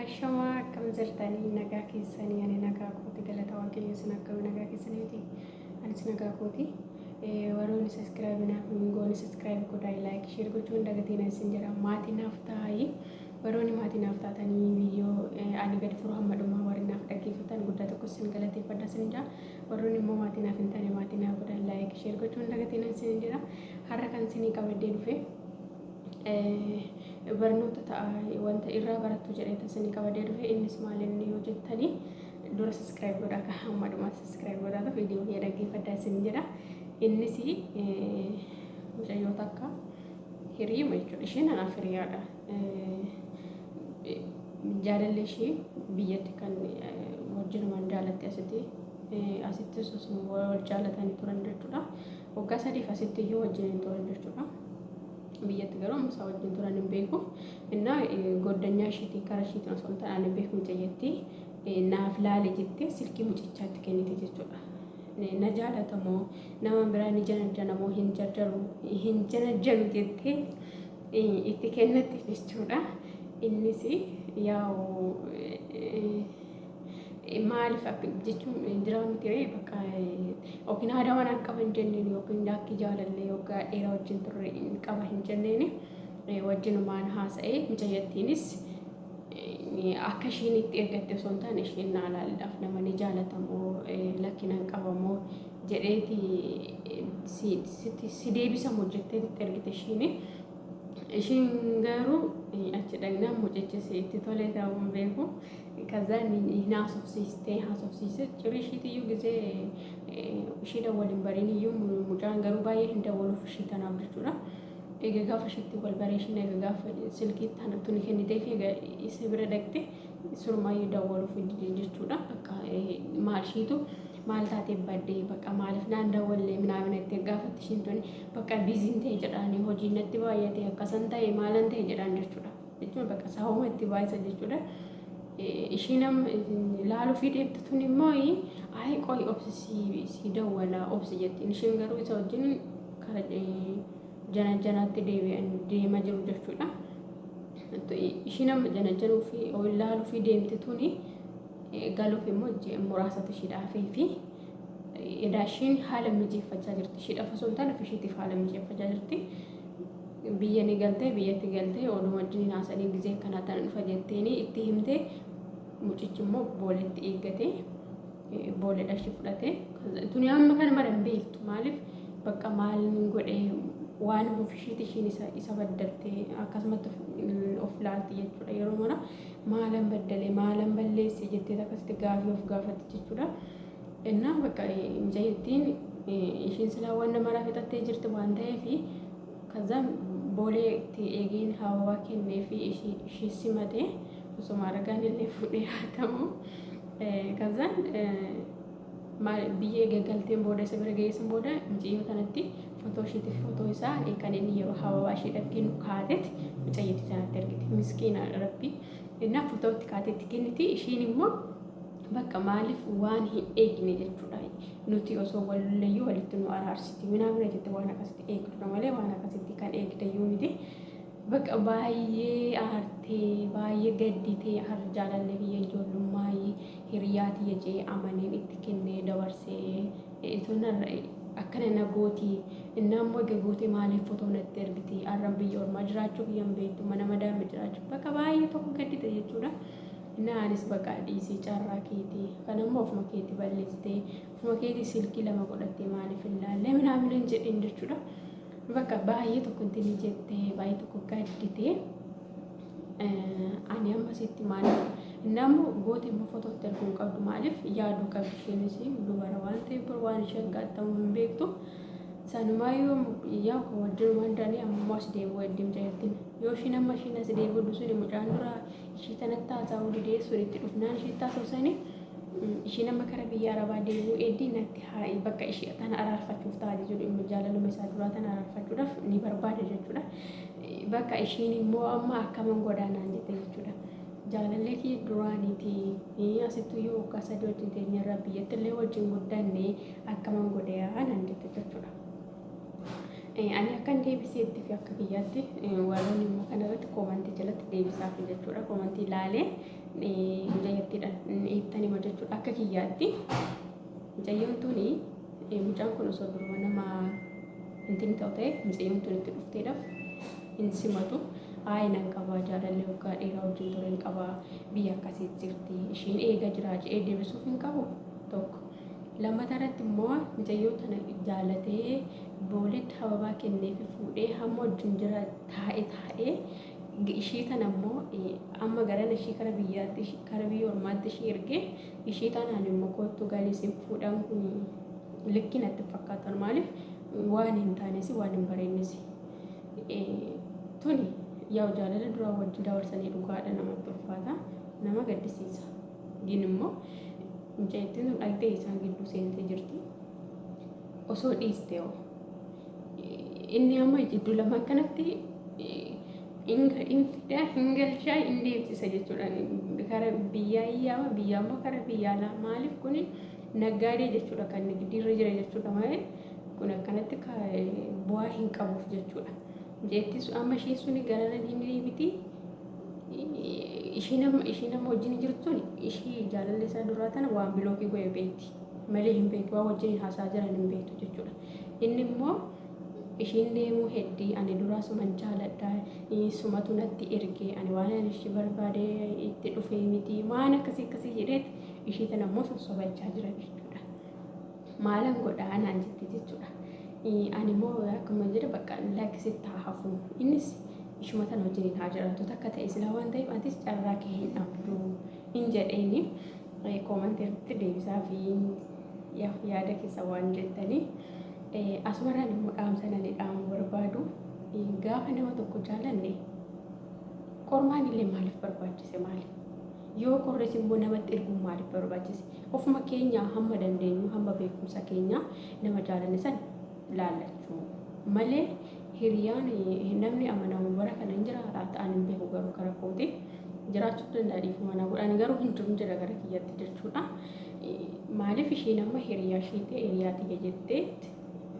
Ashamaa akkam jirtanii nagaa keessanii ani nagaa kooti galata waaqayyo isin akkam nagaa keessaniiti anis nagaa kooti warroonni saskiraabii naaf hin goone saskiraabii godhaa laayik sheer gochuu hin dagatiin isin jedha maatii naaf ta'aa warroonni maatii naaf taatanii viidiyoo ani gadi furu hamma dhumaa warri naaf dhaggeeffatan guddaa tokko isin galateeffadha isin jedha warroonni immoo maatii naaf hin taane maatii naaf godhan laayik sheer gochuu hin dagatiin isin jedha har'a kan isinii qabadhee dhufe barnoota ta'a wanta irraa barattu jedhee isinii qabadhee dhufe innis maal inni yoo jettanii dura saskiraayib godhaa ka hamma dhumaa saskiraayib godhaa viidiyoo kiyya dhaggeeffadhaa isin jedha innis mucayyoo takka hiriyuma jechuudha isheen anaaf hiriyaadha jaalalli ishee biyyatti kan wajjinumaan jaalatte asitti asittis osuma wal jaalatanii turan jechuudha waggaa sadiif asitti iyyuu wajjin turan jechuudha. Biyyatti garuu amma isaa wajjin turan hin beeku. Innaa goddanyaa ishiitiin karaa ishiitiin osoo hin taane ani beeku mucayyattii naaf laale jettee silkii mucichaatti kennite jechuudha. Na jaalatamoo nama biraa ni janajjanamoo hin jarjaru hin janajjanu jettee itti kennatte jechuudha. Innis yaa'u maaliif akka jechuun jiraa miti ree bakka yookiin aadaa waan hin qaban jenneen yookiin laakki jaalallee yookaan dheeraa wajjin turre hin qaba hin jenneen wajjinumaan haasa'ee mucayyattiinis akka isheen itti ergatte osoo hin taane isheen naa laalidhaaf nama ni jaalatamoo lakkinaan qabamoo jedheeti si deebisamoo jettee itti ergite ishiin. Ishiin garuu achi dhaqnaan mucichis itti tolee ta'uu hin beeku. Kaza hin haasofsiistee haasofsiise cirii ishiitiyyuu gizee ishii dawwal hin bariin iyyuu mucaan garuu baay'ee hin dawwaluuf ishii tanaaf jechuudha. Egaa gaafa ishiitti wal baree ishiin egaa gaafa silkii tana tuni kennitee fi egaa isa bira dhaqxe surmaayyuu dawwaluuf dide jechuudha. Bakka maal ishiitu maal taatee baddee bakka maaliif naan dawwallee minaamin itti gaafatti ishiin tuni bakka biiziin ta'e jedhaanii hojiin natti baay'ate akkasan ta'e maalan ta'e jedhaan jechuudha. Jechuun bakka sababa itti baay'isa jechuudha. Ishiin amma laaluu fi deemtu tun immoo ayi qoy obsi si dawwala obsi jetti. Ishiin garuu isa wajjin kara jana janaatti deebi'an deema jiru jechuudha. Ishiin amma jana januu fi laaluu fi deemte tuni galuuf immoo ji'a muraasatu ishii dhaafee fi edaa ishiin haala mijeeffachaa jirti. Ishiidhaaf osoo hin taane ofii ishiitiif haala mijeeffachaa jirti. Biyya ni galtee biyyatti galtee oduu wajjin hin haasanii gizee akkanaa tana dhufa jetteeni itti himtee mucichi immoo booletti eeggate booledha ishii fudhate. Tuni amma kana mara hin beektu maaliif bakka maal godhee waan of ishiiti ishiin isa baddaltee akkasumatti of laalti jechuudha yeroo mara maalan baddale maalan balleesse jettee akkasitti gaafii of gaafatti jechuudha. Innaa bakka mucayyattiin ishiin silaa waan namaraa fixattee jirti waan ta'eef kaza boolee itti eegeen hababaa kennee fi ishii simate osuma argaan illee fuudhee haa ta'u. Kazaan biyya eega galteen booda isa bira geessan booda mucayyoo tanatti fotoo ishiitiif fotoo isaa kan inni yeroo hababaa ishiidhaaf kennu kaatetti mucayyattii tanatti ergite. Miskiina rabbi. Innaa fotoo itti kaatetti kenniti ishiin immoo bakka maaliif waan hin eegne jechuudha. Nuti osoo wal lolleyyuu walitti nu araarsiti. Minaamina jette waan akkasitti eegdudha malee waan akkasitti kan eegdeyyuu miti. Bakka baay'ee aartee baay'ee gadditee har jaalallee kiyya ijoollummaa hiriyaa tiyya jee amaneen itti kennee dabarsee itoo narra akkana na gooti innaa immoo egaa gootee maaliif fotoo natti ergiti har'an biyya ormaa jiraachuu kiyyan beektu mana madaame jiraachuu bakka baay'ee tokko gaddite jechuudha. Innaa anis bakka dhiisii carraa keetii kan ammoo ofuma keetii balleessitee ofuma keetii silkii lama godhattee maaliif hin laalle minaamin jedheen jechuudha. Bakka baay'ee tokko intinii jettee baay'ee tokko gadditee ani amma sitti maaliif inni ammoo goote immoo fotootti erguu hin qabdu maaliif yaaduu qabdi isheenis dubara waan ta'eef bor waan ishee aggaatamu hin beektu. Sanumaayyuu yaa wajjinumaan danii ammoo as deebi'uu hedduu mucayyattiin yoo ishiin amma ishiin as deebi'u suni mucaan dura ishii tanatti haasa'uu didee sun itti dhufnaan ishiitti haasa'u sani ishiin amma kara biyya arabaa deemuu eddii natti haa bakka ishii tana araarfachuuf ta'a jechuudha immoo jaalaluma isaa duraa tana araarfachuudhaaf ni barbaada jechuudha. Bakka ishiin immoo amma akkaman godhaa naan jette jechuudha. Jaalallee kiyya duraaniiti asittuu yoo waggaa sadii wajjin teenyerra biyyatti illee wajjin guddanne akkaman godhee naan jette jechuudha. Ani akkan deebiseetti fi akka kiyyaatti warroonni immoo kanarratti koomantii jalatti deebisaaf jechuudha. Koomantii ilaalee Mucayyattiidhaan ittan hima jechuudha akka kiyyaatti. Mucayyoon tuni mucaan kun osoo duruma nama intin ta'u ta'e mucayyoon tun itti dhufteedhaaf hin simatu. Ayi nan qabaa jaalallee waggaa dheeraa wajjin ture hin qabaa biyya akkasii jirti ishiin eega jiraa jedhee deebisuuf hin qabu tokko. Lammata irratti immoo mucayyoo tana jaalatee booletti hababaa kenneefi fuudhee hamma wajjin jira taa'e taa'ee ishii tana immoo amma garana ishii kara biyyaatti kara biyya ormaatti ishii ergee ishii tanaan immoo koottu galii sin fuudhaan kun likki natti fakkaatan maaliif waan hin taanes waan hin bareennes tuni yaa'u jaalala duraa wajjin dabarsanii dhugaadha namatti ulfaata nama gaddisiisa gin immoo mucayyattiin tun dhaqxee isaan gidduu seentee jirti osoo dhiiste hoo inni amma jidduu lamaan kanatti hin fidaa hin galchaa hin deemsisa jechuudha. Kara biyyaa yaama biyyaa immoo kara biyyaa alaa maaliif kun naggaadee jechuudha kan nigdiirra jira jechuudha malee kun akkanatti bu'aa hin qabuuf jechuudha. Jeettis amma isheen suni garana hin deebiti. Ishii nama ishii nama wajjin jirtu sun ishii jaalalli isaa duraa tana waan bilookii godhe beekti malee hin beektu waan wajjin haasaa jiran hin beektu jechuudha. Inni immoo ishiin deemuu heddii ani duraa suman jaaladha sumatu natti erge ani waan ani ishii barbaade itti dhufee miti waan akkasii akkasii jedheet ishii tana immoo sossobachaa jira jechuudha. Maalan godhaa naan jette jechuudha. Ani immoo akkuma jedhe bakka lakkisitti haa hafu. Innis ishuma tana wajjiniin haa jiraatu takka ta'e silaa waan ta'eef atis carraa kee hin dhabdu hin jedheeni koomantii irratti deebisaa fi yaada keessa waan jettanii. Asumarraan immoo dhaamsa nani dhaamu barbaadu gaafa nama tokko jaalanne qormaan illee maaliif barbaachise maali? Yoo qorres immoo namatti erguun maaliif barbaachise? Ofuma keenyaa hamma dandeenyu hamma beekumsa keenyaa nama jaalanne san laallachuu malee hiriyaan namni amanamu bara kana hin jira laata ani hin beeku garuu kara kooti jiraachuu danda'a dhiifama na godha ani garuu hin jiru jedha gara kiyyatti jechuudha. Maaliif ishiin amma hiriyaa ishii ta'e hiriyaa tiyya jettee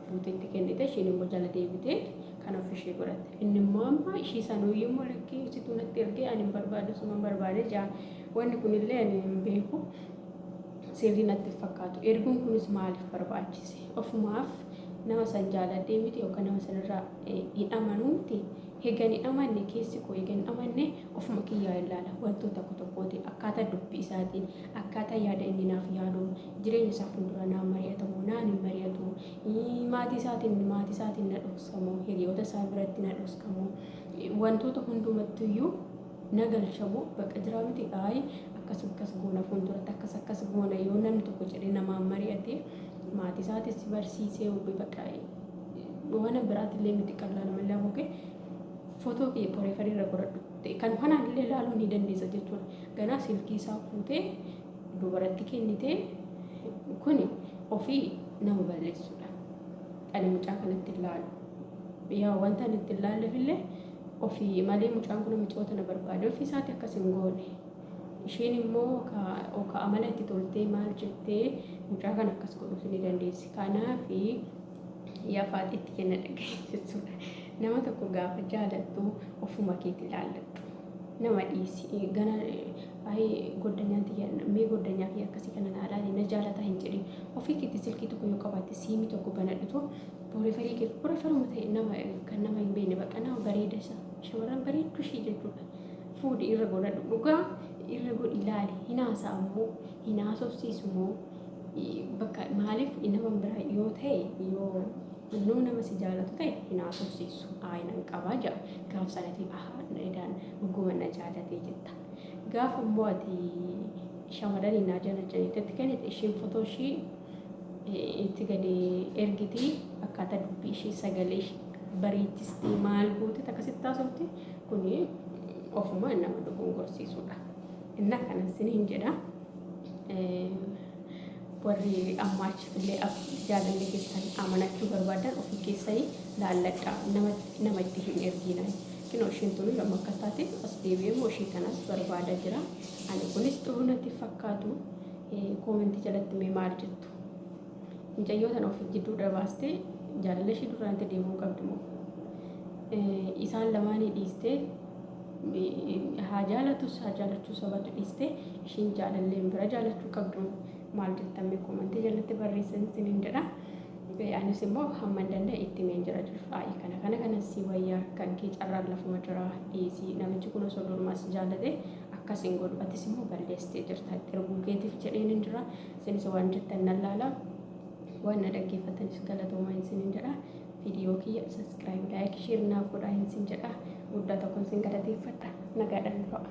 fuutee itti kennite ishiin immoo jala deebitee kan of ishee godhatte. Inni immoo amma ishii sanuyyuu immoo lakkii situ natti ergee ani hin barbaadu suma hin barbaade jaa wanni kunillee ani hin beeku sirrii natti hin fakkaatu. Erguun kunis maaliif barbaachise? Ofumaaf nama san jaaladhee miti yookaan nama sanirraa hin amanuu miti. Hegan hin amanne keessi koo eega hin amanne ofuma kiyyaa ilaala wantoota tokko tokkootiin akkaataa dubbii isaatiin akkaataa yaada inni naaf yaaduun jireenya isaa fuuldura naan mari'atamoo naan hin mari'atu maatii isaatiin maatii isaatiin na dhoksamoo hiriyoota isaa biratti na dhoksamoo wantoota hundumattuyyuu na galchamoo bakka jiraa miti ayi akkas akkas goona fuulduratti akkas akkas goona yoo namni tokko jedhee namaan mari'ate maatii isaatis barsiisee bakka waan biraatillee miti qallaan malee haguuge footoo kiyya poreefarii irra godhadhu kan kanaan illee ilaaluu ni dandeessa jechuudha. Ganaa silkii isaa fuutee dubaratti kennitee kuni ofii nama balleessuudha. Ani mucaa kanatti ilaalu. Yaa wanta ani itti ilaalleef illee ofii malee mucaan kun micoota na barbaade ofii isaati akkas hin goone. Isheen immoo ka amala itti toltee maal jettee mucaa kana akkas godhuus ni dandeessi. Kanaafi yaa faaxiitti kenna dhagahi jechuudha. Nama tokko gaafa jaalattu ofuma keeti ilaalladhu. Nama dhiisi gana ayi goddanyaan tiyya mee goddanyaa kiyya akkasii kana naa ilaali na jaalataa hin jedhin. Ofii keetti silkii tokko yoo qabaatte siimii tokko banadhutu borefarii kee borefaruma ta'e nama kan nama hin beekne bakka nama bareeda isa shamarran bareedduu ishii jechuudha. Fuudhi irra godhadhu dhugaa irra godhi ilaali hin haasa'a moo hin haasofsiisu moo bakka maaliif nama biraa yoo ta'e yoo innuu nama si jaalatu ta'e hin haasofsiisu ayi nan qabaa jedha gaaf sanati ahaa edaan dhuguma na jaalatee jetta gaafa immoo ati shamarranii naa jaalachanitti kennite ishiin fotoo ishii itti gadi ergiti akkaataa dubbii ishii sagalee ishii bareechistee maal goote akkasitti haasofti kuni ofuma nama dogongorsiisuudha. Innaa kanan siniin jedha. Warri amma achifillee jaalallee keessan amanachuu barbaadan ofii keessanii laalladhaa nama itti hin ergiina. Kinoo ishiin tunu yommuu akkas taate as deebi'ee immoo ishii kanas barbaada jira. Ani kunis xuruu natti fakkaatu koomentii jalatti mee maal jettu? Mucayyoo tana of jidduudha baastee jaalala ishii duraanitti deemuu qabdi moo? Isaan lamaanii dhiistee Haa jaalatus haa jaalachuu sabatu dhiiste, ishiin jaalalleen bira jaalachuu qabdu. Maal jettan? Mee koomantii jalatti barreessan isiniin jedha. Anis immoo hamman danda'e itti himeen jira jechuudha. Ayi, kana kana kana si wayyaa, kan kee carraan lafuma jira, dhiisii. Namichi kun osoo durumaa si jaalate akkas hin godhu, atis immoo balleessitee jirta itti erguu keetiif jedheen hin jira. Isinis waan jettan nan laala. Waan na dhaggeeffatanis galatoomaa isiniin jedha. Viidiyoo kiyya subscribe, like, share naaf godhaa isin jedha. Guddaa tokkoon isin galateeffadha. Nagaadhaan tura.